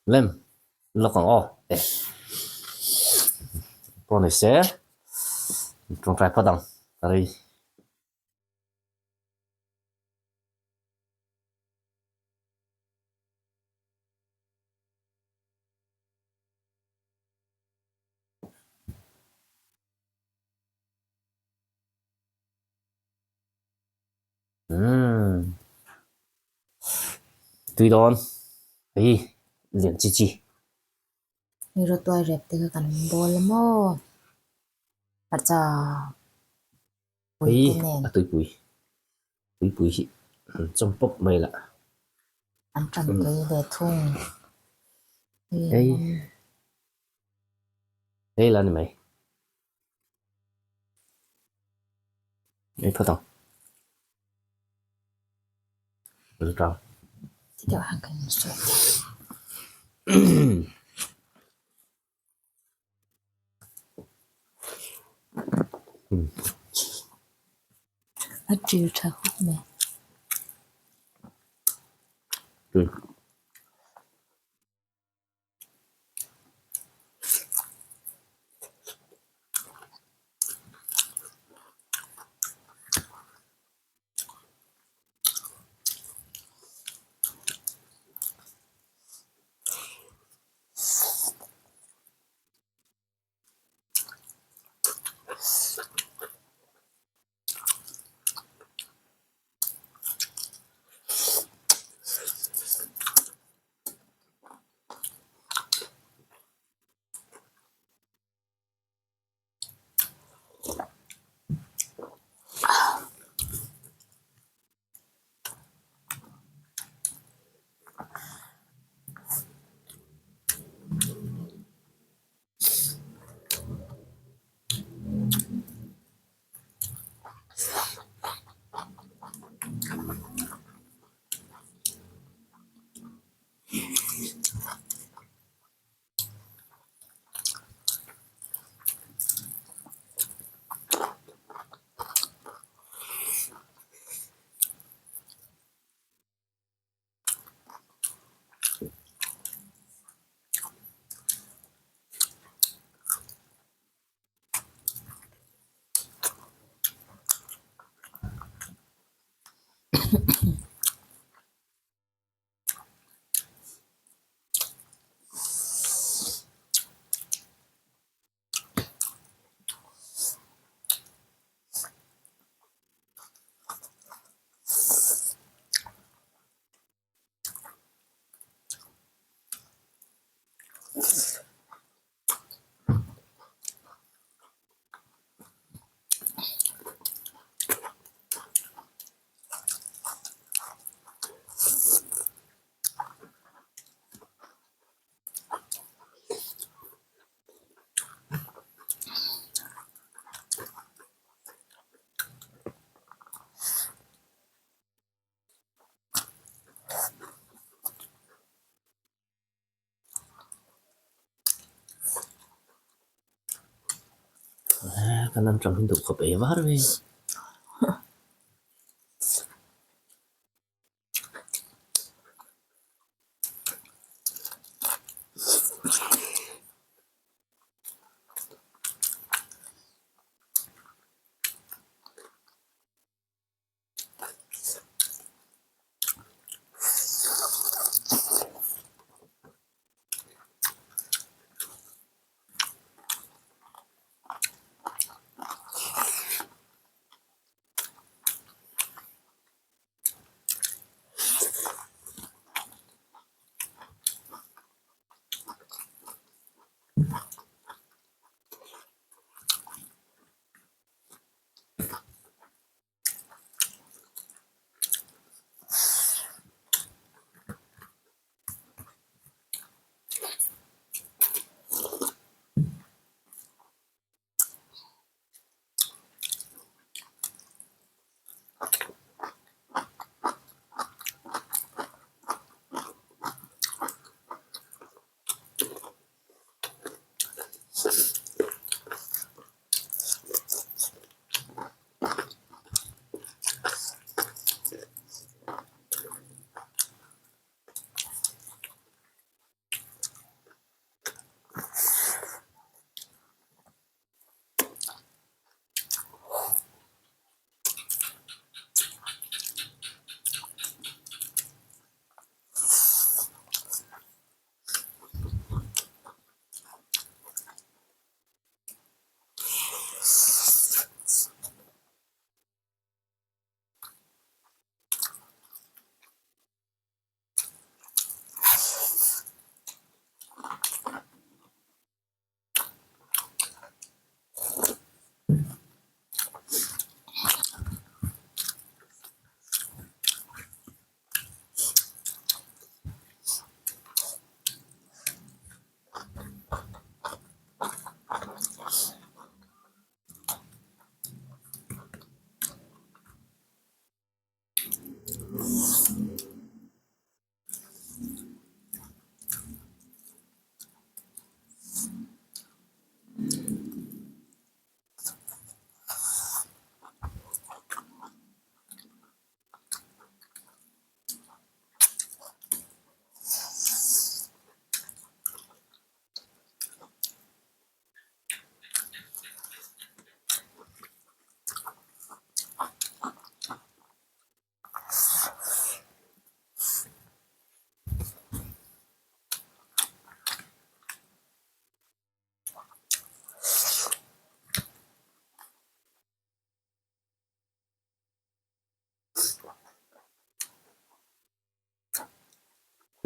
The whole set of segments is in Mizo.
Lem lawk ang aw e pawh ni se tawngtai phawt ang ka rei. Umm tui dawn hei lian chi chi. Hei rawtuai rep te kha kan bawl a maw hmarcha pui te nen. Hei a tuipui tuipui hi an chawm pawp mai lah. An tan tui ve thung. Hei hei la ni mai. Ei phawt ang. Bul tang. Ti deuh han kan sawi teh. A ṭil ṭha khawp mai. Kan an tang hi duh khawp ei var mai.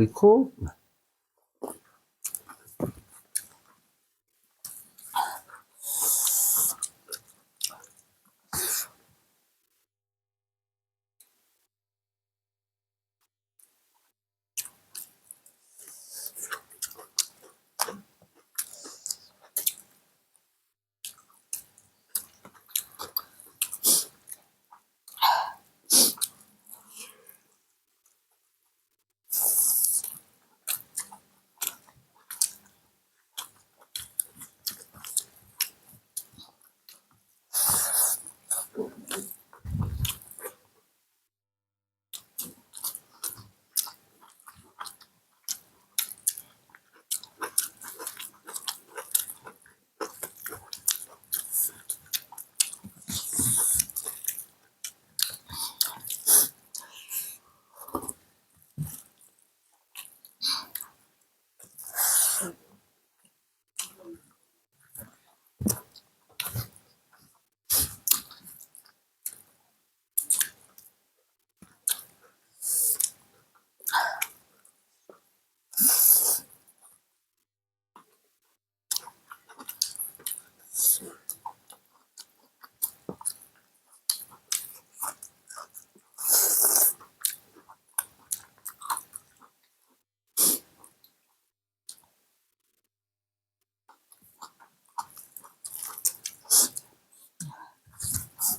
Tui khawp mai.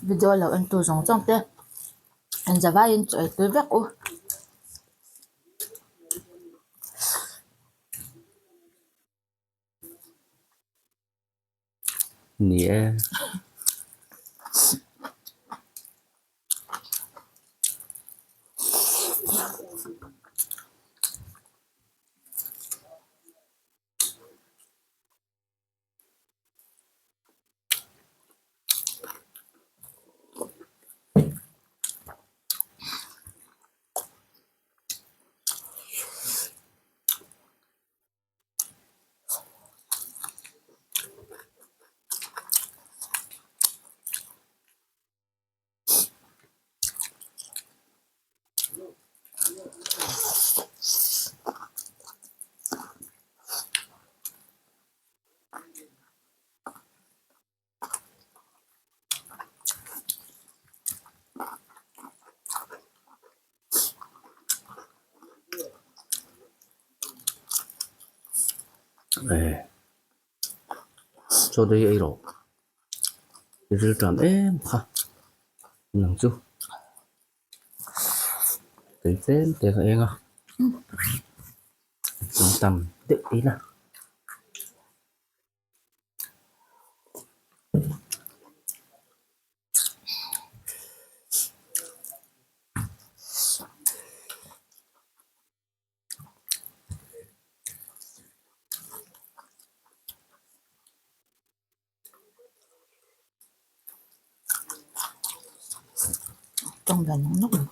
Video lo en tu zawng zawng te an za vaiin chaw ei tui vek u. Ni e. Chaw te hi ei rawh i ril tan em kha nang chu tui tlem te ka eng a tam deuh ila. Tawng ve nawk nawk mai.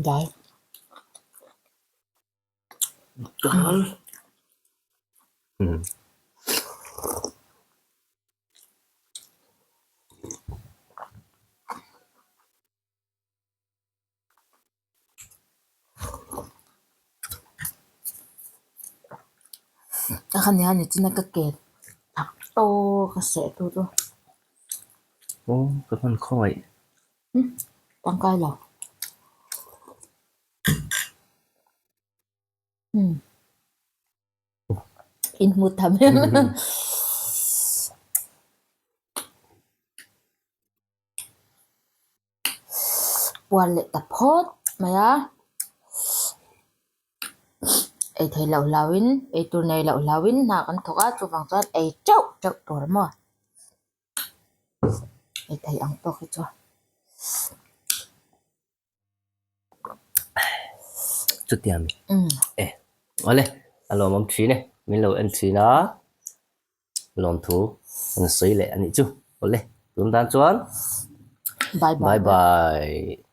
Dai. A kha nia nichina ka ke thak tawk a seh tu chu. Aw ka hman khawngaih. Tangkai lo. In hmu tham em. Puan leh ta phawt mai a, ei thei loh hlauhin ei tur nei loh hlauhin hna kan thawk a chuvang chuan ei teuh teuh tur maw ei thei ang tawk hi chuan. Chutiang mi e awle a lawmawm thin e min lo en thin a lawmthu an sawi leh a nih chu awle tun tan chuan bye bye bye.